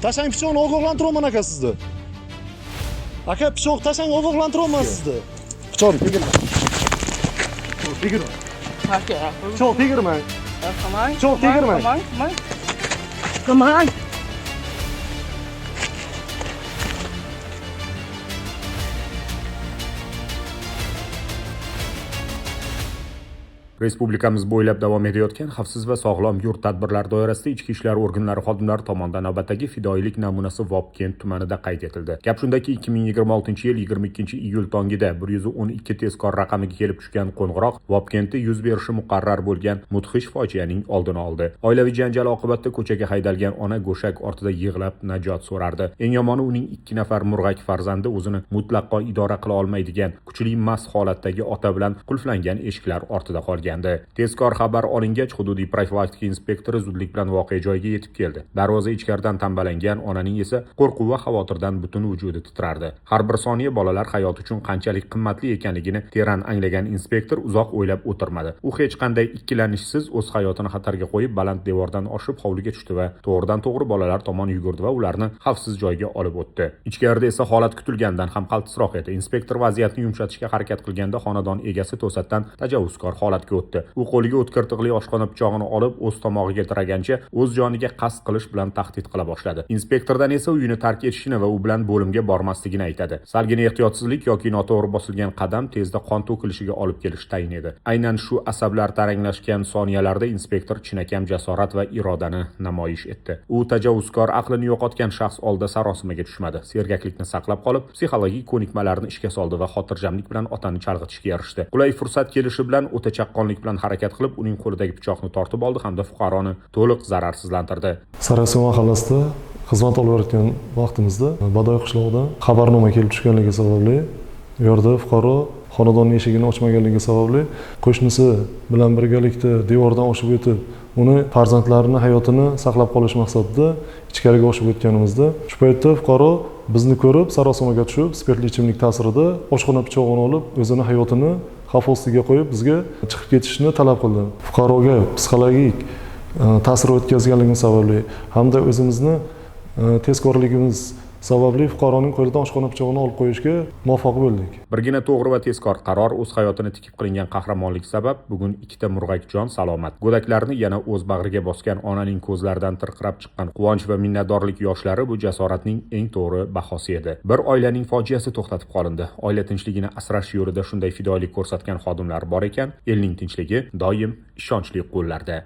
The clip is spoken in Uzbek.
Tashlang pichoqni, ogohlantiryapman aka sizni. Aka, pichoq tashlang, ogohlantiryapman sizni. Pichoqni tegirmang. Tegirmang. Aka. Pichoq tegirmang. Qilmang. Pichoq tegirmang. Qilmang, qilmang. Qilmang. Respublikamiz bo'ylab davom etayotgan xavfsiz va sog'lom yurt tadbirlari doirasida ichki ishlar organlari xodimlari tomonidan navbatdagi fidoyilik namunasi Vobkent tumanida qayd etildi. Gap shundaki, 2026-yil 22-iyul tongida 112 tezkor raqamiga kelib tushgan qo'ng'iroq Vobkentda yuz berishi muqarrar bo'lgan mudhish fojianing oldini oldi. Oilaviy janjal oqibatida ko'chaga haydalgan ona go'shak ortida yig'lab najot so'rardi. Eng yomoni, uning 2 nafar murg'ak farzandi o'zini mutlaqo idora qila olmaydigan kuchli mast holatdagi ota bilan qulflangan eshiklar ortida qolgan. Tezkor xabar olingach, hududiy profilaktika inspektori zudlik bilan voqea joyiga yetib keldi. Darvoza ichkaridan tambalangan, onaning esa qo'rquv va xavotirdan butun vujudi titrardi. Har bir soniya bolalar hayoti uchun qanchalik qimmatli ekanligini teran anglagan inspektor uzoq o'ylab o'tirmadi. U hech qanday ikkilanishsiz o'z hayotini xatarga qo'yib, baland devordan oshib hovliga tushdi va to'g'ridan to'g'ri bolalar tomon yugurdi va ularni xavfsiz joyga olib o'tdi. Ichkarida esa holat kutilgandan ham qaltisroq edi. Inspektor vaziyatni yumshatishga harakat qilganda xonadon egasi to'satdan tajovuzkor holatga o'tdi. U qo'liga o'tkir tig'li oshxona pichog'ini olib, o'z tomog'iga tiragancha o'z joniga qasd qilish bilan tahdid qila boshladi. Inspektordan esa uyini tark etishini va u bilan bo'limga bormasligini aytadi. Salgina ehtiyotsizlik yoki noto'g'ri bosilgan qadam tezda qon to'kilishiga olib kelishi tayin edi. Aynan shu asablar taranglashgan soniyalarda inspektor chinakam jasorat va irodani namoyish etdi. U tajovuzkor aqlini yo'qotgan shaxs oldida sarosimaga tushmadi. Sergaklikni saqlab qolib, psixologik ko'nikmalarni ishga soldi va xotirjamlik bilan otani chalg'itishga erishdi. Qulay fursat kelishi bilan o'ta chaqqonlik bilan harakat qilib, uning qo'lidagi pichoqni tortib oldi hamda fuqaroni to'liq zararsizlantirdi. Sarasim mahallasida xizmat olib borayotgan vaqtimizda Badoy qishlog'idan xabarnoma kelib tushganligi sababli u yerda fuqaro xonadonning eshigini ochmaganligi sababli qo'shnisi bilan birgalikda devordan oshib o'tib, uni farzandlarini hayotini saqlab qolish maqsadida ichkariga oshib o'tganimizda shu paytda fuqaro bizni ko'rib sarosimaga tushib, spirtli ichimlik ta'sirida oshxona pichog'ini olib, o'zini hayotini xavf ostiga qo'yib bizga chiqib ketishni talab qildi. Fuqaroga psixologik ta'sir o'tkazganligimiz sababli hamda o'zimizni tezkorligimiz sababli fuqaroning qo'lidan oshxona pichog'ini olib qo'yishga muvaffaq bo'ldik. Birgina to'g'ri va tezkor qaror, o'z hayotini tikib qilingan qahramonlik sabab bugun ikkita murg'ak jon salomat. Go'daklarni yana o'z bag'riga bosgan onaning ko'zlaridan tirqirab chiqqan quvonch va minnatdorlik yoshlari bu jasoratning eng to'g'ri bahosi edi. Bir oilaning fojiasi to'xtatib qolindi. Oila tinchligini asrash yo'lida shunday fidoyilik ko'rsatgan xodimlar bor ekan, elning tinchligi doim ishonchli qo'llarda.